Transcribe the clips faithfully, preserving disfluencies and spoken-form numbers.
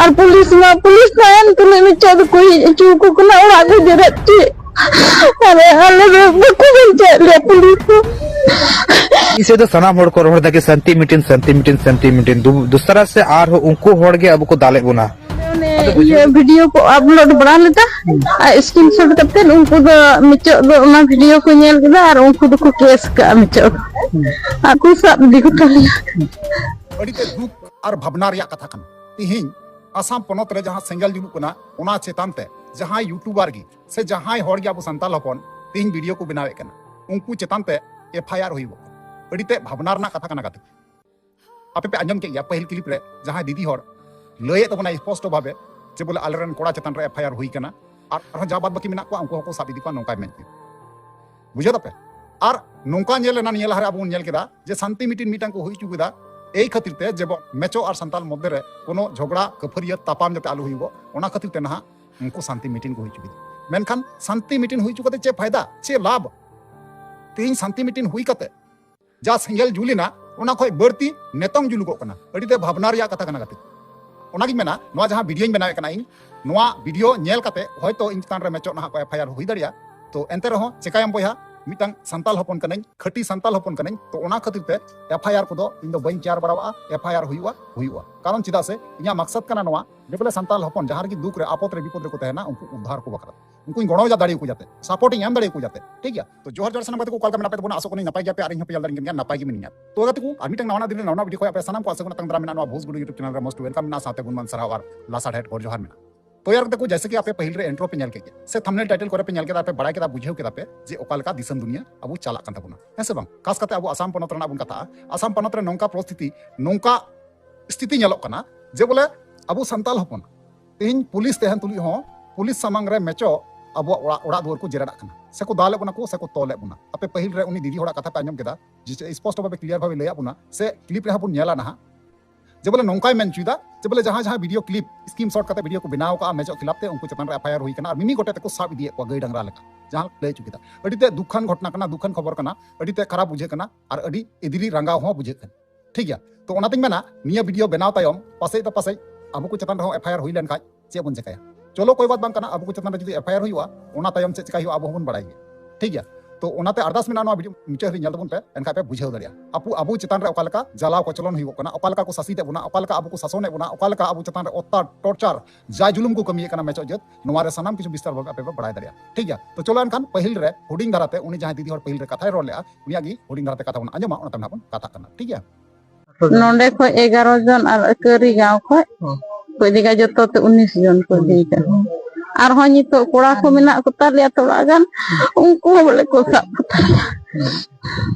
ᱟᱨ police ᱢᱟ, police ᱛᱟᱭᱚᱢ ᱛᱩᱞᱩᱡ ᱢᱤᱫ ᱪᱚᱜ ᱫᱚᱠᱚ ᱦᱮᱡ ᱦᱚᱪᱚ ᱟᱠᱚ ᱠᱟᱱᱟ ᱚᱲᱟᱜ ᱠᱚ ᱡᱮᱨᱮᱫ ᱪᱮᱫ᱾ ᱟᱨ ᱟᱞᱮ ᱫᱚ ᱵᱟᱠᱚ ᱵᱟᱧᱪᱟᱣᱮᱫ ᱞᱮᱭᱟ ᱯᱩᱞᱤᱥ ᱠᱚ᱾ ᱤᱧ ᱥᱮᱫ ᱫᱚ ᱥᱟᱱᱟᱢ ᱦᱚᱲ ᱠᱚ ᱨᱚᱲ ᱮᱫᱟ ᱠᱤ ᱥᱟᱱᱛᱤ ᱢᱤᱴᱤᱝ, ᱥᱟᱱᱛᱤ ᱢᱤᱴᱤᱝ, ᱥᱟᱱᱛᱤ ᱢᱤᱴᱤᱝ᱾ ᱫᱩ-, ᱫᱚᱥᱨᱟ ᱥᱮ ᱟᱨᱦᱚᱸ ᱩᱱᱠᱩ ᱦᱚᱲ ᱜᱮ ᱟᱵᱚ ᱠᱚ ᱫᱟᱞᱮᱫ ᱵᱚᱱᱟ᱾ ᱚᱱᱮ ᱤᱭᱟᱹ ᱵᱷᱤᱰᱤᱭᱳ ᱠᱚ ᱟᱯᱞᱳᱰ ᱵᱟᱲᱟ ᱞᱮᱫᱟ, ᱟᱨ ᱥᱠᱨᱤᱱᱥᱚᱴ ᱠᱟᱛᱮ ᱩᱱᱠᱩ ᱫᱚ ᱢᱤᱪᱚᱜ ᱫᱚ ᱚᱱᱟ ᱵᱷᱤᱰᱤᱭᱳ ᱠᱚ ᱧᱮᱞ ᱠᱮᱫᱟ ᱟᱨ ᱩᱱᱠᱩ ᱫᱚᱠᱚ ᱠᱮᱥ ᱠᱟᱜᱼᱟ ᱢᱤᱪᱚᱜ ᱫᱚ᱾ ᱟᱨ ᱠᱚ ᱥᱟᱵ ᱤᱫᱤ ᱠᱚ ᱛᱟᱞᱮᱭᱟ᱾ ᱟᱹᱰᱤ ᱛᱮ ᱫᱩᱠ ᱟᱨ ᱵᱷᱟᱵᱽᱱᱟ ᱨᱮᱭᱟᱜ ᱠᱟᱛᱷᱟ ᱠᱟᱱᱟ᱾ ᱛᱤᱦᱤᱧ ᱟᱥᱟᱢ ᱯᱚᱱᱚᱛ ᱨᱮ ᱡᱟᱦᱟᱸ ᱥᱮᱸᱜᱮᱞ ᱡᱩᱞᱩᱜ ᱠᱟᱱᱟ, ᱚᱱᱟ ᱪᱮᱛᱟᱱ ᱛᱮ ᱡᱟᱦᱟᱸᱭ ᱭᱩᱴᱩᱵᱟᱨ ᱜᱮ ᱥᱮ ᱡᱟᱦᱟᱸᱭ ᱦᱚᱲ ᱜᱮ ᱟᱵᱚ ᱥᱟᱱᱛᱟᱞ ᱦᱚᱯᱚᱱ ᱛᱤᱦᱤᱧ ᱵᱷᱤᱰᱤᱭᱳ ᱠᱚ ᱵᱮᱱᱟᱣᱮᱫ ᱠᱟᱱᱟ, ᱩᱱᱠᱩ ᱪᱮᱛᱟᱱ ᱛᱮ ᱮᱯᱷ ᱟᱭ ᱟᱨ ᱦᱩᱭᱩᱜᱚᱜ ᱠᱟᱱᱟ᱾ ᱟᱹᱰᱤ ᱛᱮ ᱵᱷᱟᱵᱽᱱᱟ ᱨᱮᱱᱟᱜ ᱠᱟᱛᱷᱟ ᱠᱟᱱᱟ ᱜᱟᱛᱮ᱾ ᱟᱯᱮ ᱯᱮ ᱟᱸᱡᱚᱢ ᱠᱮᱫ ᱜᱮᱭᱟ ᱯᱟᱹᱦᱤᱞ ᱠᱞᱤᱯ ᱨᱮ ᱡᱟᱦᱟᱸᱭ ᱫᱤᱫᱤ ᱦᱚᱲ ᱞᱟᱹᱭᱮᱫ ᱛᱟᱵᱚᱱᱟᱭ ᱥᱯᱚᱥᱴᱚ ᱵᱷᱟᱵᱮ ᱡᱮ ᱵᱚᱞᱮ ᱟᱞᱮᱨᱮᱱ ᱠᱚᱲᱟ ᱪᱮᱛᱟᱱ ᱨᱮ ᱮᱯᱷ ᱟᱭ ᱟᱨ ᱦᱩᱭ ᱠᱟᱱᱟ, ᱟᱨ ᱟᱨᱦᱚᱸ ᱡᱟ ᱵᱟᱫ ᱵᱟᱹᱠᱤ ᱢᱮᱱᱟᱜ ᱠᱚᱣᱟ ᱩᱱᱠᱩ ᱦᱚᱸᱠᱚ ᱥᱟᱵ ᱤᱫᱤ ᱠᱚᱣᱟ, ᱱᱚᱝᱠᱟᱭ ᱢᱮᱱ ᱠᱮᱫᱟ᱾ ᱵᱩᱡᱷᱟᱹᱣ ᱫᱟᱯᱮ? ᱟᱨ ᱱᱚᱝᱠᱟ ᱧᱮᱞ ᱮᱱᱟ, ᱱᱤᱭᱟᱹ ᱞᱟᱦᱟᱨᱮ ᱟᱵᱚ ᱵᱚᱱ ᱧᱮᱞ ᱠᱮᱫᱟ ᱡᱮ ᱥᱟᱱᱛᱤ ᱢᱤᱴᱤᱝ ᱢᱤᱫᱴᱟᱝ ᱠᱚ ᱦᱩᱭ ᱦᱚᱪᱚ ᱠᱮᱫᱟ, ᱮᱭ ᱠᱷᱟᱹᱛᱤᱨ ᱛᱮ ᱡᱮ ᱢᱮᱪᱚ ᱟᱨ ᱥᱟᱱᱛᱟᱞ ᱢᱚᱫᱽᱫᱷᱮ ᱨᱮ ᱠᱳᱱᱳ ᱡᱷᱚᱜᱽᱲᱟ ᱠᱟᱹᱯᱷᱟᱹᱨᱤᱭᱟᱹ ᱛᱟᱯᱟᱢ ᱡᱟᱛᱮ ᱟᱞᱚ ᱦᱩᱭᱩᱜᱚᱜ, ᱚᱱᱟ ᱠᱷᱟᱹᱛᱤᱨ ᱛᱮ ᱱᱟᱦᱟᱜ ᱩᱱᱠᱩ ᱥᱟᱱᱛᱤ ᱢᱤᱴᱤᱝ ᱠᱚ ᱦᱩᱭ ᱦᱚᱪᱚ ᱠᱮᱫᱟ᱾ ᱢᱮᱱᱠᱷᱟᱱ ᱥᱟᱱᱛᱤ ᱢᱤᱴᱤᱝ ᱦᱩᱭ ᱦᱚᱪᱚ ᱠᱟᱛᱮ ᱪᱮᱫ ᱯᱷᱟᱭᱫᱟ, ᱪᱮᱫ ᱞᱟᱵᱷ? ᱛᱮᱦᱮᱧ ᱥᱟᱱᱛᱤ ᱢᱤᱴᱤᱝ ᱦᱩᱭ ᱠᱟᱛᱮ ᱡᱟ ᱥᱮᱸᱜᱮᱞ ᱡᱩᱞ ᱮᱱᱟ, ᱚᱱᱟ ᱠᱷᱚᱡ ᱵᱟᱹᱲᱛᱤ ᱱᱮᱛᱚᱝ ᱡᱩᱞᱩᱜᱚᱜ ᱠᱟᱱᱟ᱾ ᱟᱹᱰᱤ ᱛᱮ ᱵᱷᱟᱵᱽᱱᱟ ᱨᱮᱭᱟᱜ ᱠᱟᱛᱷᱟ ᱠᱟᱱᱟ ᱜᱟᱛᱮ᱾ ᱚᱱᱟᱜᱤᱧ ᱢᱮᱱᱟ, ᱱᱚᱣᱟ ᱡᱟᱦᱟᱸ ᱵᱷᱤᱰᱤᱭᱳᱧ ᱵᱮᱱᱟᱣᱮᱫ ᱠᱟᱱᱟ ᱤᱧ, ᱱᱚᱣᱟ ᱵᱷᱤᱰᱤᱭᱳ ᱧᱮᱞ ᱠᱟᱛᱮ ᱦᱚᱭᱛᱳ ᱤᱧ ᱪᱮᱛᱟᱱ ᱨᱮ ᱢᱮᱪᱚᱜ ᱱᱟᱦᱟᱜ ᱠᱚ ᱮᱯᱷ ᱟᱭ ᱟᱨ ᱦᱩᱭ ᱫᱟᱲᱮᱭᱟᱜᱼᱟ᱾ ᱛᱚ ᱮᱱᱛᱮ ᱨᱮᱦᱚᱸ ᱪᱮᱠᱟᱭᱟᱢ ᱵᱚᱭᱦᱟ, ᱢᱤᱫᱴᱟᱝ ᱥᱟᱱᱛᱟᱞ ᱦᱚᱯᱚᱱ ᱠᱟᱹᱱᱟᱹᱧ, ᱠᱷᱟᱹᱴᱤ ᱥᱟᱱᱛᱟᱞ ᱦᱚᱯᱚᱱ ᱠᱟᱹᱱᱟᱹᱧ᱾ ᱛᱚ ᱚᱱᱟ ᱠᱷᱟᱹᱛᱤᱨ ᱛᱮ ᱮᱯᱷ ᱟᱭ ᱟᱨ ᱠᱚᱫᱚ ᱤᱧ ᱫᱚ ᱵᱟᱹᱧ ᱪᱮᱭᱟᱨ ᱵᱟᱲᱟᱣᱟᱜᱼᱟ᱾ ᱮᱯᱷ ᱟᱭ ᱟᱨ ᱦᱩᱭᱩᱜᱼᱟ, ᱦᱩᱭᱩᱜᱼᱟ᱾ ᱠᱟᱨᱚᱱ ᱪᱮᱫᱟᱜ ᱥᱮ ᱤᱧᱟᱹᱜ ᱢᱟᱠᱥᱟᱫ ᱠᱟᱱᱟ ᱱᱚᱣᱟ ᱡᱮ ᱵᱚᱞᱮ ᱥᱟᱱᱛᱟᱞ ᱦᱚᱯᱚᱱ ᱡᱟᱦᱟᱸ ᱨᱮᱜᱮ ᱫᱩᱠ ᱨᱮ, ᱟᱯᱚᱫ ᱨᱮ, ᱵᱤᱯᱚᱫ ᱨᱮᱠᱚ ᱛᱟᱦᱮᱱᱟ, ᱩᱱᱠᱩ ᱩᱫᱽᱫᱷᱟᱨ ᱠᱚ ᱵᱟᱠᱷᱨᱟ ᱩᱱᱠᱩᱧ ᱜᱚᱲᱚ ᱫᱟᱲᱮᱭᱟᱠᱚ ᱡᱟᱛᱮ, ᱥᱟᱯᱳᱨᱴ ᱤᱧ ᱮᱢ ᱫᱟᱲᱮᱭᱟᱠᱚ ᱡᱟᱛᱮ, ᱴᱷᱤᱠ ᱜᱮᱭᱟ? ᱛᱚ ᱡᱚᱦᱟᱨ ᱡᱚᱦᱟᱨ ᱥᱟᱱᱟᱢ ᱜᱟᱛᱮ ᱠᱚ, ᱚᱠᱟ ᱞᱮᱠᱟ ᱢᱮᱱᱟᱜ ᱯᱮ ᱛᱟᱵᱚᱱᱟ? ᱟᱥᱚᱜ ᱠᱟᱹᱱᱟᱹᱧ ᱱᱟᱯᱟᱭ ᱜᱮᱭᱟᱯᱮ ᱟᱨ ᱤᱧ ᱦᱚᱸ ᱯᱮ ᱧᱮᱞ ᱫᱟᱲᱮᱭᱟᱜ ᱠᱟᱱ ᱜᱮᱭᱟ, ᱱᱟᱯᱟᱭ ᱜᱮ ᱢᱤᱱᱟᱹᱧᱟ᱾ ᱛᱚ ᱜᱟᱛᱮ ᱠᱚ, ᱟᱨ ᱢᱤᱫᱴᱟᱝ ᱱᱟᱣᱟ ᱫᱤᱱ ᱨᱮ ᱱᱟᱣᱟ ᱵᱷᱤᱰᱤᱭᱳ ᱠᱷᱚᱱ ᱟᱯᱮ ᱥᱟᱱᱟᱢ ᱠᱚ ᱟᱥᱟ ᱠᱚ ᱛᱟᱝ ᱫᱟᱨᱟᱢ ᱢᱮᱱᱟᱜᱼᱟ ᱱᱚᱣᱟ ᱵᱷᱳᱡᱽ ᱜᱩᱰᱩ YouTube ᱪᱮᱱᱮᱞ ᱨᱮ᱾ Most welcome ᱢᱮᱱᱟᱜᱼᱟ, ᱥᱟᱶᱛᱮ ᱜᱩᱱᱢᱟᱱ ᱥᱟᱨᱦᱟᱣ ᱟᱨ ᱞᱟᱥᱟᱲᱦᱮᱫ ᱜᱚᱰ ᱡᱚᱦᱟᱨ ᱢᱮᱱᱟᱜᱼᱟ᱾ ᱛᱚ ᱭᱟᱨ ᱜᱟᱛᱮ ᱠᱚ, ᱡᱮᱭᱥᱮ ᱠᱤ ᱟᱯᱮ ᱯᱟᱹᱦᱤᱞ ᱨᱮ ᱤᱱᱴᱨᱳ ᱯᱮ ᱧᱮᱞ ᱠᱮᱫ ᱜᱮᱭᱟ ᱥᱮ ᱛᱷᱟᱢᱵᱱᱮᱞ ᱴᱟᱭᱴᱮᱞ ᱠᱚᱨᱮ ᱯᱮ ᱧᱮᱞ ᱠᱮᱫᱟ, ᱟᱯᱮ ᱵᱟᱲᱟᱭ ᱠᱮᱫᱟ, ᱵᱩᱡᱷᱟᱹᱣ ᱠᱮᱫᱟ ᱯᱮ ᱡᱮ ᱚᱠᱟ ᱞᱮᱠᱟ ᱫᱤᱥᱚᱢ ᱫᱩᱱᱤᱭᱟᱹ ᱟᱵᱚ ᱪᱟᱞᱟᱜ ᱠᱟᱱ ᱛᱟᱵᱚᱱᱟ, ᱦᱮᱸ ᱥᱮ ᱵᱟᱝ? ᱠᱷᱟᱥ ᱠᱟᱛᱮ ᱟᱵᱚ ᱟᱥᱟᱢ ᱯᱚᱱᱚᱛ ᱨᱮᱱᱟᱜ ᱵᱚᱱ ᱠᱟᱛᱷᱟᱜᱼᱟ, ᱟᱥᱟᱢ ᱯᱚᱱᱚᱛ ᱨᱮ ᱱᱚᱝᱠᱟ ᱯᱚᱨᱤᱥᱛᱷᱤᱛᱤ, ᱱᱚᱝᱠᱟ ᱥᱛᱷᱤᱛᱤ ᱧᱮᱞᱚᱜ ᱠᱟᱱᱟ ᱡᱮ ᱵᱚᱞᱮ ᱟᱵᱚ ᱥᱟᱱᱛᱟᱞ ᱦᱚᱯᱚᱱ ᱛᱮᱦᱮᱧ ᱯᱩᱞᱤᱥ ᱛᱟᱦᱮᱱ ᱛᱩᱞᱩᱡ ᱦᱚᱸ ᱯᱩᱞᱤᱥ ᱥᱟᱢᱟᱝ ᱨᱮ ᱢᱮᱪᱚ ᱟᱵᱚᱣᱟᱜ ᱚᱲᱟᱜ, ᱚᱲᱟᱜ ᱫᱩᱣᱟᱹᱨ ᱠᱚ ᱡᱮᱨᱮᱫᱟᱜ ᱠᱟᱱᱟ, ᱥᱮᱠᱚ ᱫᱟᱞᱮᱫ ᱵᱚᱱᱟ ᱠᱚ, ᱥᱮᱠᱚ ᱛᱚᱞᱮᱫ ᱵᱚᱱᱟ᱾ ᱟᱯᱮ ᱯᱟᱹᱦᱤᱞ ᱨᱮ ᱩᱱᱤ ᱫᱤᱫᱤ ᱦᱚᱲᱟᱜ ᱠᱟᱛᱷᱟ ᱯᱮ ᱟᱸᱡᱚᱢ ᱠᱮᱫᱟ, ᱡᱮ ᱪᱮᱫ ᱥᱯᱚᱥᱴᱚ ᱵᱷᱟᱵᱮ ᱠᱞᱤᱭᱟᱨ ᱵᱷᱟᱵᱮ ᱞᱟᱹᱭᱟᱫ ᱵᱚᱱᱟ, ᱥᱮ ᱠᱞᱤᱯ ᱨᱮᱦᱚᱸ ᱵᱚᱱ ᱧᱮᱞᱟ ᱱᱟᱦᱟᱜ, ᱡᱮ ᱵᱚᱞᱮ ᱱᱚᱝᱠᱟᱭ ᱢᱮᱱ ᱦᱚᱪᱚᱭᱮᱫᱟ ᱡᱮ ᱵᱚᱞᱮ ᱡᱟᱦᱟᱸ ᱡᱟᱦᱟᱸ ᱵᱷᱤᱰᱤᱭᱳ ᱠᱞᱤᱯ ᱥᱠᱨᱤᱱᱥᱚᱴ ᱠᱟᱛᱮ ᱵᱷᱤᱰᱤᱭᱳ ᱠᱚ ᱵᱮᱱᱟᱣ ᱠᱟᱜᱼᱟ ᱢᱮᱪᱚ ᱠᱷᱤᱞᱟᱯ ᱛᱮ, ᱩᱱᱠᱩ ᱪᱮᱛᱟᱱ ᱨᱮ ᱮᱯᱷ ᱟᱭ ᱟᱨ ᱦᱩᱭ ᱠᱟᱱᱟ ᱟᱨ ᱢᱤᱢᱤ ᱜᱚᱴᱮᱡ ᱛᱮᱠᱚ ᱥᱟᱵ ᱤᱫᱤᱭᱮᱫ ᱠᱚᱣᱟ ᱜᱟᱹᱭ ᱰᱟᱝᱨᱟ ᱞᱮᱠᱟ, ᱡᱟᱦᱟᱸ ᱞᱟᱹᱭ ᱦᱚᱪᱚ ᱠᱮᱫᱟ᱾ ᱟᱹᱰᱤ ᱛᱮ ᱫᱩᱠᱷᱟᱱ ᱜᱷᱚᱴᱚᱱᱟ ᱠᱟᱱᱟ, ᱫᱩᱠᱷᱟᱱ ᱠᱷᱚᱵᱚᱨ ᱠᱟᱱᱟ, ᱟᱹᱰᱤ ᱛᱮ ᱠᱷᱟᱨᱟᱯ ᱵᱩᱡᱷᱟᱹᱜ ᱠᱟᱱᱟ ᱟᱨ ᱟᱹᱰᱤ ᱮᱫᱽᱨᱤ ᱨᱟᱸᱜᱟᱣ ᱦᱚᱸ ᱵᱩᱡᱷᱟᱹᱜ ᱠᱟᱱᱟ, ᱴᱷᱤᱠ ᱜᱮᱭᱟ? ᱛᱚ ᱚᱱᱟᱛᱤᱧ ᱢᱮᱱᱟ ᱱᱤᱭᱟᱹ ᱵᱷᱤᱰᱤᱭᱳ ᱵᱮᱱᱟᱣ ᱛᱟᱭᱚᱢ ᱯᱟᱥᱮᱡ ᱫᱚ ᱯᱟᱥᱮᱡ ᱟᱵᱚ ᱠᱚ ᱪᱮᱛᱟᱱ ᱨᱮᱦᱚᱸ ᱮᱯᱷ ᱟᱭ ᱟᱨ ᱦᱩᱭ ᱞᱮᱱᱠᱷᱟᱡ ᱪᱮᱫ ᱵᱚᱱ ᱪᱮᱠᱟᱭᱟ? ᱪᱚᱞᱚ, ᱠᱚᱭ ᱵᱟᱛ ᱵᱟᱝ ᱠᱟᱱᱟ, ᱟᱵᱚ ᱠᱚ ᱪᱮᱛᱟᱱ ᱨᱮ ᱡᱩᱫᱤ ᱮᱯᱷ ᱟᱭ ᱟᱨ ᱦᱩᱭᱩᱜᱼᱟ, ᱚᱱᱟ ᱛᱟᱭᱚᱢ ᱪᱮᱫ ᱪᱮᱠᱟᱭ ᱦᱩᱭᱩᱜᱼᱟ ᱟᱵᱚ ᱦᱚᱸᱵᱚᱱ ᱵᱟᱲᱟᱭ ᱜᱮᱭᱟ, ᱴᱷᱤᱠ ᱜᱮᱭᱟ? ᱛᱚ ᱚᱱᱟᱛᱮ ᱟᱨᱫᱟᱥ ᱢᱮᱱᱟᱜᱼᱟ, ᱱᱚᱣᱟ ᱵᱷᱤᱰᱤᱭᱳ ᱢᱩᱪᱟᱹᱫ ᱦᱟᱹᱵᱤᱡ ᱧᱮᱞ ᱛᱟᱵᱚᱱ ᱯᱮ, ᱮᱱᱠᱷᱟᱡ ᱯᱮ ᱵᱩᱡᱷᱟᱹᱣ ᱫᱟᱲᱮᱭᱟᱜᱼᱟ ᱟᱵᱚ, ᱟᱵᱚ ᱪᱮᱛᱟᱱ ᱨᱮ ᱚᱠᱟ ᱞᱮᱠᱟ ᱡᱟᱞᱟᱣ ᱠᱚᱪᱞᱚᱱ ᱦᱩᱭᱩᱜ ᱠᱟᱱᱟ, ᱚᱠᱟ ᱞᱮᱠᱟ ᱠᱚ ᱥᱟᱥᱤᱛ ᱮᱫ ᱵᱚᱱᱟ, ᱚᱠᱟ ᱞᱮᱠᱟ ᱟᱵᱚ ᱠᱚ ᱥᱟᱥᱚᱱᱮᱫ ᱵᱚᱱᱟ, ᱚᱠᱟ ᱞᱮᱠᱟ ᱟᱵᱚ ᱪᱮᱛᱟᱱ ᱨᱮ ᱚᱛᱛᱟ ᱴᱚᱨᱪᱟᱨ ᱡᱟ ᱡᱩᱞᱩᱢ ᱠᱚ ᱠᱟᱹᱢᱤᱭᱮᱫ ᱠᱟᱱᱟ ᱢᱮᱪᱚᱜ ᱡᱟᱹᱛ, ᱱᱚᱣᱟ ᱨᱮ ᱥᱟᱱᱟᱢ ᱠᱤᱪᱷᱩ ᱵᱤᱥᱛᱟᱨ ᱵᱷᱟᱵᱮ ᱟᱯᱮ ᱯᱮ ᱵᱟᱲᱟᱭ ᱫᱟᱲᱮᱭᱟᱜᱼᱟ, ᱴᱷᱤᱠ ᱜᱮᱭᱟ? ᱛᱚ ᱪᱚᱞᱚ ᱮᱱᱠᱷᱟᱱ ᱯᱟᱹᱦᱤᱞ ᱨᱮ ᱦᱩᱰᱤᱧ ᱫᱷᱟᱨᱟᱛᱮ ᱩᱱᱤ ᱡᱟᱦᱟᱸᱭ ᱫᱤᱫᱤ ᱦᱚᱲ ᱯᱟᱹᱦᱤᱞ ᱨᱮ ᱠᱟᱛᱷᱟᱭ ᱨᱚᱲ ᱞᱮᱜᱼᱟ, ᱩᱱᱤᱭᱟᱜ ᱜᱮ ᱦᱩᱰᱤᱧ ᱫᱷᱟᱨᱟᱛᱮ ᱠᱟᱛᱷᱟ ᱵᱚᱱ ᱟᱸᱡᱚᱢᱟ, ᱚᱱᱟ ᱛᱟᱭᱚᱢ ᱱᱟᱜ ᱵᱚᱱ ᱠᱟᱛᱷᱟᱜ ᱠᱟᱱᱟ, ᱴᱷᱤᱠ ᱜᱮᱭᱟ? ᱱᱚᱰᱮ ᱠᱷᱚᱡ ᱮᱜᱟᱨᱚ ᱡᱚᱱ ᱟᱨ ᱟᱹᱠᱟᱹᱨᱤ ᱜᱟᱶ ᱠᱷᱚᱡ ᱦᱚᱸ᱾ ᱠᱚ ᱤᱫᱤ ᱠᱟᱜ, ᱡᱚᱛᱚ ᱛᱮ ᱩᱱᱤᱥ ᱡᱚᱱ ᱠᱚ ᱤᱫᱤ ᱠᱟᱜ᱾ ᱦᱚᱸ᱾ ᱟᱨᱦᱚᱸ ᱱᱤᱛᱚᱜ ᱠᱚᱲᱟ ᱠᱚ ᱢᱮᱱᱟᱜ ᱠᱚ ᱛᱟᱞᱮᱭᱟ ᱛᱷᱚᱲᱟ ᱜᱟᱱ, ᱩᱱᱠᱩ ᱦᱚᱸ ᱵᱚᱞᱮ ᱠᱚ ᱥᱟᱵ ᱠᱚ ᱛᱟᱞᱮᱭᱟ᱾ ᱦᱚᱸ᱾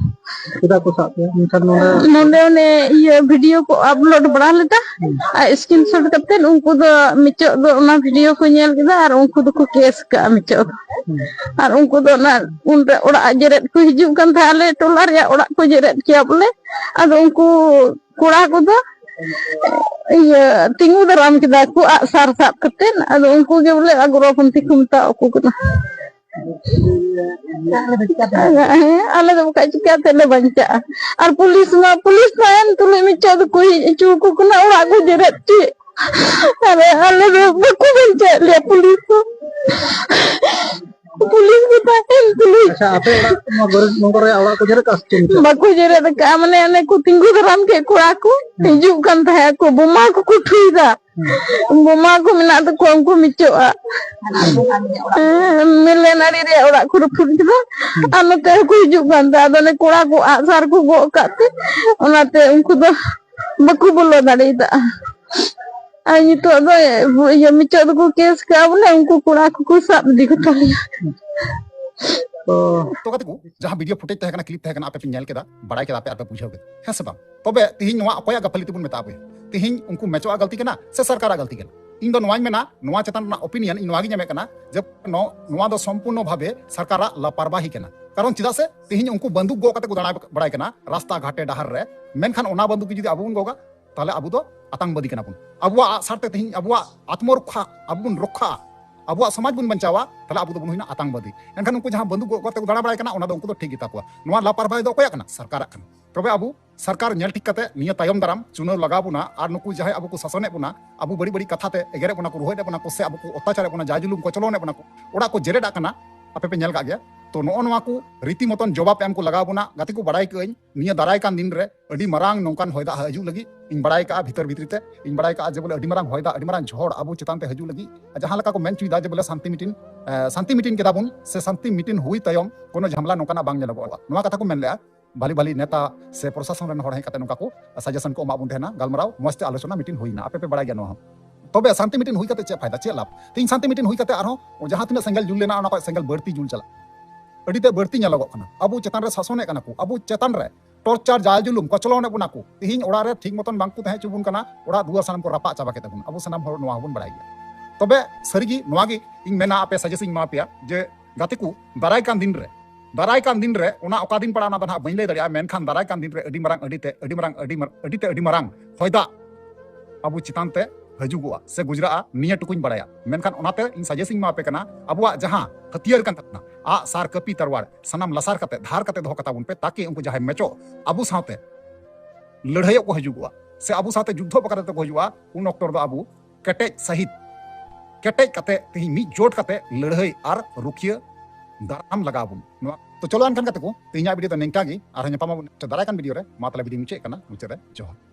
ᱪᱮᱫᱟᱜ ᱠᱚ ᱥᱟᱵ ᱯᱮᱭᱟ? ᱢᱮᱱᱠᱷᱟᱱ ᱱᱚᱰᱮ ᱱᱚᱰᱮ ᱚᱱᱮ ᱤᱭᱟᱹ ᱵᱷᱤᱰᱤᱭᱳ ᱠᱚ ᱟᱯᱞᱳᱰ ᱵᱟᱲᱟ ᱞᱮᱫᱟ, ᱦᱚᱸ᱾ ᱟᱨ ᱥᱠᱨᱤᱱᱥᱚᱴ ᱠᱟᱛᱮ ᱩᱱᱠᱩ ᱫᱚ ᱢᱤᱪᱚᱜ ᱫᱚ ᱚᱱᱟ ᱵᱷᱤᱰᱤᱭᱳ ᱠᱚ ᱧᱮᱞ ᱠᱮᱫᱟ ᱟᱨ ᱩᱱᱠᱩ ᱫᱚᱠᱚ ᱠᱮᱥ ᱠᱟᱜᱼᱟ ᱢᱤᱪᱚᱜ ᱫᱚ᱾ ᱦᱚᱸ᱾ ᱟᱨ ᱩᱱᱠᱩ ᱫᱚ ᱚᱱᱟ ᱩᱱᱨᱮ ᱚᱲᱟᱜ ᱡᱮᱨᱮᱫ ᱠᱚ ᱦᱤᱡᱩᱜ ᱠᱟᱱ ᱛᱟᱦᱮᱸᱫ, ᱟᱞᱮ ᱴᱚᱞᱟ ᱨᱮᱭᱟᱜ ᱚᱲᱟᱜ ᱠᱚ ᱡᱮᱨᱮᱫ ᱠᱮᱭᱟ ᱵᱚᱞᱮ᱾ ᱟᱫᱚ ᱩᱱᱠᱩ ᱠᱚᱲᱟ ᱠᱚᱫᱚ ᱤᱭᱟᱹ ᱛᱤᱸᱜᱩ ᱫᱟᱨᱟᱢ ᱠᱮᱫᱟ ᱠᱚ ᱟᱜᱼᱥᱟᱨ ᱥᱟᱵ ᱠᱟᱛᱮᱫ᱾ ᱟᱫᱚ ᱩᱱᱠᱩ ᱜᱮ ᱵᱚᱞᱮ ᱟᱜᱽᱨᱚᱯᱚᱱᱛᱷᱤ ᱠᱚ ᱢᱮᱛᱟᱣ ᱠᱚ ᱠᱟᱱᱟ᱾ ᱦᱮᱸ, ᱟᱞᱮ ᱫᱚ ᱵᱟᱠᱷᱟᱡ ᱪᱤᱠᱟᱹᱛᱮ ᱞᱮ ᱵᱟᱧᱪᱟᱜᱼᱟ? ᱟᱨ ᱯᱩᱞᱤᱥ ᱢᱟ, ᱯᱩᱞᱤᱥ ᱢᱟ ᱮᱱ ᱛᱩᱞᱩᱡ ᱢᱤᱫᱴᱮᱡ ᱫᱚᱠᱚ ᱦᱮᱡ ᱦᱚᱪᱚ ᱟᱠᱚ ᱠᱟᱱᱟ, ᱚᱲᱟᱜ ᱠᱚ ᱡᱮᱨᱮᱫ ᱦᱚᱪᱚᱭᱮᱫ᱾ ᱟᱨ ᱟᱞᱮ ᱫᱚ ᱵᱟᱠᱚ ᱵᱟᱧᱪᱟᱣᱮᱫ ᱞᱮᱭᱟ ᱯᱩᱞᱤᱥ ᱫᱚ᱾ ᱯᱩᱞᱤᱥ ᱠᱚ ᱛᱟᱦᱮᱱ ᱛᱩᱞᱩᱡ᱾ ᱟᱪᱪᱷᱟ, ᱟᱯᱮ ᱚᱲᱟᱜ ᱱᱚᱣᱟ ᱜᱚᱨᱤᱵ ᱱᱚᱝᱠᱚ ᱨᱮᱭᱟᱜ ᱚᱲᱟᱜ ᱠᱚ ᱡᱮᱨᱮᱫ ᱠᱟᱜᱼᱟ ᱥᱮ ᱪᱮᱫ ᱞᱮᱠᱟ? ᱵᱟᱠᱚ ᱡᱮᱨᱮᱫ ᱟᱠᱟᱫᱼᱟ, ᱢᱟᱱᱮ ᱚᱱᱮ ᱠᱚ ᱛᱤᱸᱜᱩ ᱫᱟᱨᱟᱢ ᱠᱮᱫ ᱠᱚᱲᱟ ᱠᱚ, ᱦᱩᱸ᱾ ᱦᱤᱡᱩᱜ ᱠᱟᱱ ᱛᱟᱦᱮᱸᱫ ᱟᱠᱚ, ᱵᱳᱢᱟ ᱠᱚᱠᱚ ᱴᱷᱩᱭᱫᱟ᱾ ᱦᱩᱸ᱾ ᱵᱳᱢᱟ ᱠᱚ ᱢᱮᱱᱟᱜ ᱛᱟᱠᱚᱣᱟ ᱩᱱᱠᱩ ᱢᱤᱪᱚᱜᱼᱟ᱾ ᱦᱩᱸ᱾ ᱦᱮᱸ, ᱢᱮᱞᱮ ᱱᱟᱹᱲᱤ ᱨᱮᱭᱟᱜ ᱚᱲᱟᱜ ᱠᱚ ᱨᱟᱹᱯᱩᱫ ᱠᱮᱫᱟ᱾ ᱦᱩᱸ᱾ ᱟᱨ ᱱᱚᱛᱮ ᱦᱚᱸᱠᱚ ᱦᱤᱡᱩᱜ ᱠᱟᱱ ᱛᱟᱦᱮᱸᱫ, ᱟᱫᱚ ᱚᱱᱮ ᱠᱚᱲᱟ ᱠᱚ ᱟᱜᱼᱥᱟᱨ ᱠᱚ ᱜᱚᱜ ᱠᱟᱜ ᱛᱮ, ᱚᱱᱟᱛᱮ ᱩᱱᱠᱩ ᱫᱚ ᱵᱟᱠᱚ ᱵᱚᱞᱚ ᱫᱟᱲᱮᱭᱟᱫᱟ᱾ ᱟᱨ ᱱᱤᱛᱚᱜ ᱫᱚ ᱤᱭᱟᱹ ᱢᱤᱪᱚᱜ ᱫᱚᱠᱚ ᱠᱮᱥ ᱠᱟᱜᱼᱟ, ᱵᱚᱞᱮ ᱩᱱᱠᱩ ᱠᱚᱲᱟ ᱠᱚᱠᱚ ᱥᱟᱵ ᱤᱫᱤ ᱠᱚ ᱛᱟᱞᱮᱭᱟ᱾ ᱛᱚ ᱛᱚ ᱜᱟᱛᱮ ᱠᱚ, ᱡᱟᱦᱟᱸ ᱵᱷᱤᱰᱤᱭᱳ ᱯᱷᱩᱴᱮᱡᱽ ᱛᱟᱦᱮᱸ ᱠᱟᱱᱟ, ᱠᱞᱤᱯ ᱛᱟᱦᱮᱸ ᱠᱟᱱᱟ, ᱟᱯᱮ ᱯᱮ ᱧᱮᱞ ᱠᱮᱫᱟ, ᱵᱟᱲᱟᱭ ᱠᱮᱫᱟ ᱯᱮ ᱟᱨ ᱯᱮ ᱵᱩᱡᱷᱟᱹᱣ ᱠᱮᱫᱟ, ᱦᱮᱸ ᱥᱮ ᱵᱟᱝ? ᱛᱚᱵᱮ ᱛᱤᱦᱤᱧ ᱱᱚᱣᱟ ᱚᱠᱚᱭᱟᱜ ᱜᱟᱹᱯᱷᱟᱹᱞᱤ ᱛᱮᱵᱚᱱ ᱢᱮᱛᱟᱜᱼᱟ ᱵᱚᱭᱦᱟ? ᱛᱤᱦᱤᱧ ᱩᱱᱠᱩ ᱢᱮᱪᱚᱜᱼᱟᱜ ᱜᱟᱹᱞᱛᱤ ᱠᱟᱱᱟ ᱥᱮ ᱥᱚᱨᱠᱟᱨᱟᱜ ᱜᱟᱹᱞᱛᱤ ᱠᱟᱱᱟ? ᱤᱧ ᱫᱚ ᱱᱚᱣᱟᱧ ᱢᱮᱱᱟ, ᱱᱚᱣᱟ ᱪᱮᱛᱟᱱ ᱨᱮᱱᱟᱜ ᱚᱯᱤᱱᱤᱭᱚᱱ ᱤᱧ ᱱᱚᱣᱟ ᱜᱤᱧ ᱮᱢᱮᱫ ᱠᱟᱱᱟ ᱡᱮ ᱱᱚ-, ᱱᱚᱣᱟ ᱫᱚ ᱥᱚᱢᱯᱩᱨᱱᱚ ᱵᱷᱟᱵᱮ ᱥᱚᱨᱠᱟᱨᱟᱜ ᱞᱟᱯᱟᱨᱵᱟᱦᱤ ᱠᱟᱱᱟ᱾ ᱠᱟᱨᱚᱱ ᱪᱮᱫᱟᱜ ᱥᱮ ᱛᱤᱦᱤᱧ ᱩᱱᱠᱩ ᱵᱟᱱᱫᱩᱠ ᱜᱚᱜ ᱠᱟᱛᱮ ᱠᱚ ᱫᱟᱬᱟ ᱵᱟᱲᱟᱭ ᱠᱟᱱᱟ ᱨᱟᱥᱛᱟ ᱜᱷᱟᱴᱮ ᱰᱟᱦᱟᱨ ᱨᱮ, ᱢᱮᱱᱠᱷᱟᱱ ᱚᱱᱟ ᱵᱟᱱᱫᱩᱠ ᱜᱮ ᱡᱩᱫᱤ ᱟᱵᱚ ᱵᱚᱱ ᱜᱚᱜᱟ, ᱛᱟᱦᱞᱮ ᱟᱵᱚ ᱫᱚ ᱟᱛᱟᱝᱵᱟᱫᱤ ᱠᱟᱱᱟ ᱵᱚᱱ᱾ ᱟᱵᱚᱣᱟᱜ ᱟᱜᱼᱥᱟᱨ ᱛᱮ ᱛᱤᱦᱤᱧ ᱟᱵᱚᱣᱟᱜ ᱟᱛᱢᱚ ᱨᱚᱠᱠᱷᱟ ᱟᱵᱚ ᱵᱚᱱ ᱨᱚᱠᱠᱷᱟᱜᱼᱟ᱾ ᱟᱵᱚᱣᱟᱜ ᱥᱚᱢᱟᱡᱽ ᱵᱚᱱ ᱵᱟᱧᱪᱟᱣᱟ, ᱛᱟᱦᱞᱮ ᱟᱵᱚ ᱫᱚᱵᱚᱱ ᱦᱩᱭᱱᱟ ᱟᱛᱟᱝᱵᱟᱹᱫᱤ᱾ ᱮᱱᱠᱷᱟᱱ ᱩᱱᱠᱩ ᱡᱟᱦᱟᱸ ᱵᱟᱹᱱᱫᱩᱠ ᱜᱚᱜ ᱠᱟᱛᱮ ᱠᱚ ᱫᱟᱬᱟ ᱵᱟᱲᱟᱭ ᱠᱟᱱᱟ, ᱚᱱᱟ ᱫᱚ ᱩᱱᱠᱩ ᱫᱚ ᱴᱷᱤᱠ ᱜᱮᱛᱟ ᱠᱚᱣᱟ᱾ ᱱᱚᱣᱟ ᱞᱟᱯᱟᱨᱵᱷᱟᱭ ᱫᱚ ᱚᱠᱚᱭᱟᱜ ᱠᱟᱱᱟ? ᱥᱚᱨᱠᱟᱨᱟᱜ ᱠᱟᱱᱟ᱾ ᱛᱚᱵᱮ ᱟᱵᱚ ᱥᱚᱨᱠᱟᱨ ᱧᱮᱞ ᱴᱷᱤᱠ ᱠᱟᱛᱮ ᱱᱤᱭᱟᱹ ᱛᱟᱭᱚᱢ ᱫᱟᱨᱟᱢ ᱪᱩᱱᱟᱹᱣ ᱞᱟᱜᱟᱣ ᱵᱚᱱᱟ, ᱟᱨ ᱱᱩᱠᱩ ᱡᱟᱦᱟᱸᱭ ᱟᱵᱚ ᱠᱚ ᱥᱟᱥᱚᱱᱮᱫ ᱵᱚᱱᱟ, ᱟᱵᱚ ᱵᱟᱹᱲᱤᱡ ᱵᱟᱹᱲᱤᱡ ᱠᱟᱛᱷᱟ ᱛᱮ ᱮᱜᱮᱨᱮᱫ ᱵᱚᱱᱟ ᱠᱚ, ᱨᱚᱦᱮᱫ ᱮᱫ ᱵᱚᱱᱟ ᱠᱚ, ᱥᱮ ᱟᱵᱚ ᱠᱚ ᱚᱛᱛᱟᱪᱟᱨᱮᱫ ᱵᱚᱱᱟ, ᱡᱟᱭ ᱡᱩᱞᱩᱢ ᱠᱚᱪᱞᱚᱱᱮᱫ ᱵᱚᱱᱟ ᱠᱚ, ᱚᱲᱟᱜ ᱠᱚ ᱡᱮᱨᱮᱫ ᱟᱜ ᱠᱟᱱᱟ, ᱟᱯᱮ ᱯᱮ ᱧᱮᱞ ᱠᱟᱜ ᱜᱮᱭᱟ᱾ ᱛᱚ ᱱᱚᱜᱼᱚ ᱱᱚᱣᱟ ᱠᱚ ᱨᱤᱛᱤ ᱢᱚᱛᱚᱱ ᱡᱚᱵᱟᱵ ᱮᱢ ᱠᱚ ᱞᱟᱜᱟᱣ ᱵᱚᱱᱟ᱾ ᱜᱟᱛᱮ ᱠᱚ, ᱵᱟᱲᱟᱭ ᱠᱟᱜ ᱟᱹᱧ ᱱᱤᱭᱟᱹ ᱫᱟᱨᱟᱭ ᱠᱟᱱ ᱫᱤᱱ ᱨᱮ ᱟᱹᱰᱤ ᱢᱟᱨᱟᱝ ᱱᱚᱝᱠᱟᱱ ᱦᱚᱭ ᱫᱟᱜ ᱦᱤᱡᱩᱜ ᱞᱟᱹᱜᱤᱫ ᱤᱧ ᱵᱟᱲᱟᱭ ᱠᱟᱜᱼᱟ, ᱵᱷᱤᱛᱟᱹᱨ ᱵᱷᱤᱛᱨᱤ ᱛᱮ ᱤᱧ ᱵᱟᱲᱟᱭ ᱠᱟᱜᱼᱟ ᱡᱮ ᱵᱚᱞᱮ ᱟᱹᱰᱤ ᱢᱟᱨᱟᱝ ᱦᱚᱭ ᱫᱟᱜ, ᱟᱹᱰᱤ ᱢᱟᱨᱟᱝ ᱡᱷᱚᱲ ᱟᱵᱚ ᱪᱮᱛᱟᱱ ᱛᱮ ᱦᱤᱡᱩᱜ ᱞᱟᱹᱜᱤᱫ᱾ ᱟᱨ ᱡᱟᱦᱟᱸ ᱞᱮᱠᱟ ᱠᱚ ᱢᱮᱱ ᱦᱚᱪᱚᱭᱮᱫᱟ ᱡᱮ ᱵᱚᱞᱮ ᱥᱟᱱᱛᱤ ᱢᱤᱴᱤᱝ, ᱮ, ᱥᱟᱱᱛᱤ ᱢᱤᱴᱤᱝ ᱠᱮᱫᱟ ᱵᱚᱱ, ᱥᱮ ᱥᱟᱱᱛᱤ ᱢᱤᱴᱤᱝ ᱦᱩᱭ ᱛᱟᱭᱚᱢ ᱠᱳᱱᱳ ᱡᱷᱟᱢᱮᱞᱟ ᱱᱚᱝᱠᱟᱱᱟᱜ ᱵᱟᱝ ᱧᱮᱞᱚᱜᱚᱜᱼᱟ, ᱱᱚᱣᱟ ᱠᱟᱛᱷᱟ ᱠᱚ ᱢᱮᱱ ᱞᱮᱜᱼᱟ᱾ ᱵᱷᱟᱞᱤ ᱵᱷᱟᱞᱤ ᱱᱮᱛᱟ ᱥᱮ ᱯᱨᱚᱥᱟᱥᱚᱱ ᱨᱮᱱ ᱦᱚᱲ ᱦᱮᱡ ᱠᱟᱛᱮ ᱱᱚᱝᱠᱟ ᱠᱚ ᱥᱟᱡᱮᱥᱚᱱ ᱠᱚ ᱮᱢᱟᱜ ᱵᱚᱱ ᱛᱟᱦᱮᱱᱟ, ᱜᱟᱞᱢᱟᱨᱟᱣ ᱢᱚᱸᱡᱽ ᱛᱮ ᱟᱞᱳᱪᱚᱱᱟ ᱢᱤᱴᱤᱝ ᱦᱩᱭᱱᱟ, ᱟᱯᱮ ᱯᱮ ᱵᱟᱲᱟᱭ ᱜᱮᱭᱟ ᱱᱚᱣᱟ ᱦᱚᱸ᱾ ᱛᱚᱵᱮ ᱥᱟᱱᱛᱤ ᱢᱤᱴᱤᱝ ᱦᱩᱭ ᱠᱟᱛᱮ ᱪᱮᱫ ᱯᱷᱟᱭᱫᱟ, ᱪᱮᱫ ᱞᱟᱵᱷ? ᱛᱮᱦᱮᱧ ᱥᱟᱱᱛᱤ ᱢᱤᱴᱤᱝ ᱦᱩᱭ ᱠᱟᱛᱮ ᱟᱨᱦᱚᱸ ᱡᱟᱦᱟᱸ ᱛᱤᱱᱟᱹᱜ ᱥᱮᱸᱜᱮᱞ ᱡᱩᱞ ᱞᱮᱱᱟ, ᱚᱱᱟ ᱠᱷᱚᱱ ᱥᱮᱸᱜᱮᱞ ᱵᱟᱹᱲᱛᱤ ᱡᱩᱞ ᱪᱟᱞᱟᱜ, ᱟᱹᱰᱤ ᱛᱮ ᱵᱟᱹᱲᱛᱤ ᱧᱮᱞᱚᱜᱚᱜ ᱠᱟᱱᱟ᱾ ᱟᱵᱚ ᱪᱮᱛᱟᱱ ᱨᱮ ᱥᱟᱥᱚᱱᱮᱫ ᱠᱟᱱᱟ ᱠᱚ, ᱟᱵᱚ ᱪᱮᱛᱟᱱ ᱨᱮ ᱴᱚᱨᱪᱟᱨ, ᱡᱟᱭ ᱡᱩᱞᱩᱢ, ᱠᱚᱪᱞᱚᱱᱮᱫ ᱵᱚᱱᱟ ᱠᱚ᱾ ᱛᱮᱦᱮᱧ ᱚᱲᱟᱜ ᱨᱮ ᱴᱷᱤᱠ ᱢᱚᱛᱚᱱ ᱵᱟᱝ ᱠᱚ ᱛᱟᱦᱮᱸ ᱦᱚᱪᱚ ᱵᱚᱱ ᱠᱟᱱᱟ, ᱚᱲᱟᱜ ᱫᱩᱣᱟᱹᱨ ᱥᱟᱱᱟᱢ ᱠᱚ ᱨᱟᱯᱟᱜ ᱪᱟᱵᱟ ᱠᱮᱫ ᱛᱟᱵᱚᱱᱟ, ᱟᱵᱚ ᱥᱟᱱᱟᱢ ᱦᱚᱲ ᱱᱚᱣᱟ ᱦᱚᱸᱵᱚᱱ ᱵᱟᱲᱟᱭ ᱜᱮᱭᱟ᱾ ᱛᱚᱵᱮ ᱥᱟᱹᱨᱤᱜᱮ ᱱᱚᱣᱟ ᱜᱮ ᱤᱧ ᱢᱮᱱᱟ, ᱟᱯᱮ ᱥᱟᱡᱮᱥ ᱤᱧ ᱮᱢᱟ ᱯᱮᱭᱟ ᱡᱮ ᱜᱟᱛᱮ ᱠᱚ, ᱫᱟᱨᱟᱭ ᱠᱟᱱ ᱫᱤᱱ ᱨᱮ, ᱫᱟᱨᱟᱭ ᱠᱟᱱ ᱫᱤᱱ ᱨᱮ, ᱚᱱᱟ ᱚᱠᱟ ᱫᱤᱱ ᱯᱟᱲᱟᱜᱼᱟ ᱚᱱᱟ ᱫᱚ ᱱᱟᱦᱟᱜ ᱵᱟᱹᱧ ᱞᱟᱹᱭ ᱫᱟᱲᱮᱭᱟᱜᱼᱟ, ᱢᱮᱱᱠᱷᱟᱱ ᱫᱟᱨᱟᱭ ᱠᱟᱱ ᱫᱤᱱ ᱨᱮ ᱟᱹᱰᱤ ᱢᱟᱨᱟᱝ, ᱟᱹᱰᱤ ᱛᱮ, ᱟᱹᱰᱤ ᱢᱟᱨᱟᱝ, ᱟᱹᱰᱤ ᱛᱮ ᱟᱹᱰᱤ ᱢᱟᱨᱟᱝ ᱦᱚᱭ ᱫᱟᱜ ᱟᱵᱚ ᱪᱮᱛᱟᱱ ᱛᱮ ᱦᱤᱡᱩᱜᱚᱜᱼᱟ ᱥᱮ ᱜᱩᱡᱽᱨᱟᱜᱼᱟ, ᱱᱤᱭᱟᱹ ᱴᱩᱠᱩᱧ ᱵᱟᱲᱟᱭᱟ᱾ ᱢᱮᱱᱠᱷᱟᱱ ᱚᱱᱟᱛᱮ ᱤᱧ ᱥᱟᱡᱮᱥ ᱤᱧ ᱮᱢᱟ ᱯᱮ ᱠᱟᱱᱟ, ᱟᱵᱚᱣᱟᱜ ᱡᱟᱦᱟᱸ ᱦᱟᱹᱛᱭᱟᱹᱨ ᱠᱟᱱ ᱛᱟᱵᱚᱱᱟ, ᱟᱜ, ᱥᱟᱨ, ᱠᱟᱹᱯᱤ, ᱛᱟᱨᱣᱟᱲ, ᱥᱟᱱᱟᱢ ᱞᱟᱥᱟᱨ ᱠᱟᱛᱮ, ᱫᱷᱟᱨ ᱠᱟᱛᱮ ᱫᱚᱦᱚ ᱠᱟᱛᱟ ᱵᱚᱱ ᱯᱮ, ᱛᱟᱠᱤ ᱩᱱᱠᱩ ᱡᱟᱦᱟᱸᱭ ᱢᱮᱪᱚᱜ ᱟᱵᱚ ᱥᱟᱶᱛᱮ ᱞᱟᱹᱲᱦᱟᱹᱭᱚᱜ ᱠᱚ ᱦᱤᱡᱩᱜᱚᱜᱼᱟ ᱥᱮ ᱟᱵᱚ ᱥᱟᱶᱛᱮ ᱡᱩᱫᱽᱫᱷᱚ ᱵᱟᱠᱷᱨᱟ ᱛᱮᱠᱚ ᱦᱤᱡᱩᱜᱼᱟ, ᱩᱱ ᱚᱠᱛᱚ ᱨᱮᱫᱚ ᱟᱵᱚ ᱠᱮᱴᱮᱡ ᱥᱟᱹᱦᱤᱡ, ᱠᱮᱴᱮᱡ ᱠᱟᱛᱮ ᱛᱮᱦᱮᱧ ᱢᱤᱫ ᱡᱳᱴ ᱠᱟᱛᱮ ᱞᱟᱹᱲᱦᱟᱹᱭ ᱟᱨ ᱨᱩᱠᱷᱤᱭᱟᱹ ᱫᱟᱨᱟᱢ ᱞᱟᱜᱟᱣ ᱵᱚᱱ᱾ ᱱᱚᱣᱟ ᱛᱚ ᱪᱚᱞᱚ ᱮᱱᱠᱷᱟᱱ ᱜᱟᱛᱮ ᱠᱚ, ᱛᱮᱦᱮᱧᱟᱜ ᱵᱷᱤᱰᱤᱭᱳ ᱫᱚ ᱱᱤᱝᱠᱟ ᱜᱮ, ᱟᱨᱦᱚᱸ ᱧᱟᱯᱟᱢ ᱟᱵᱚᱱ ᱫᱟᱨᱟᱭ ᱠᱟᱱ ᱵᱷᱤᱰᱤᱭᱳ ᱨᱮ᱾ ᱢᱟ ᱛᱟᱦᱞᱮ ᱵᱷᱤᱰᱤᱭᱳ ᱢᱩᱪᱟᱹᱫ ᱠᱟᱱᱟ, ᱢᱩᱪᱟᱹᱫ ᱨᱮ ᱡᱚᱦᱟᱨ᱾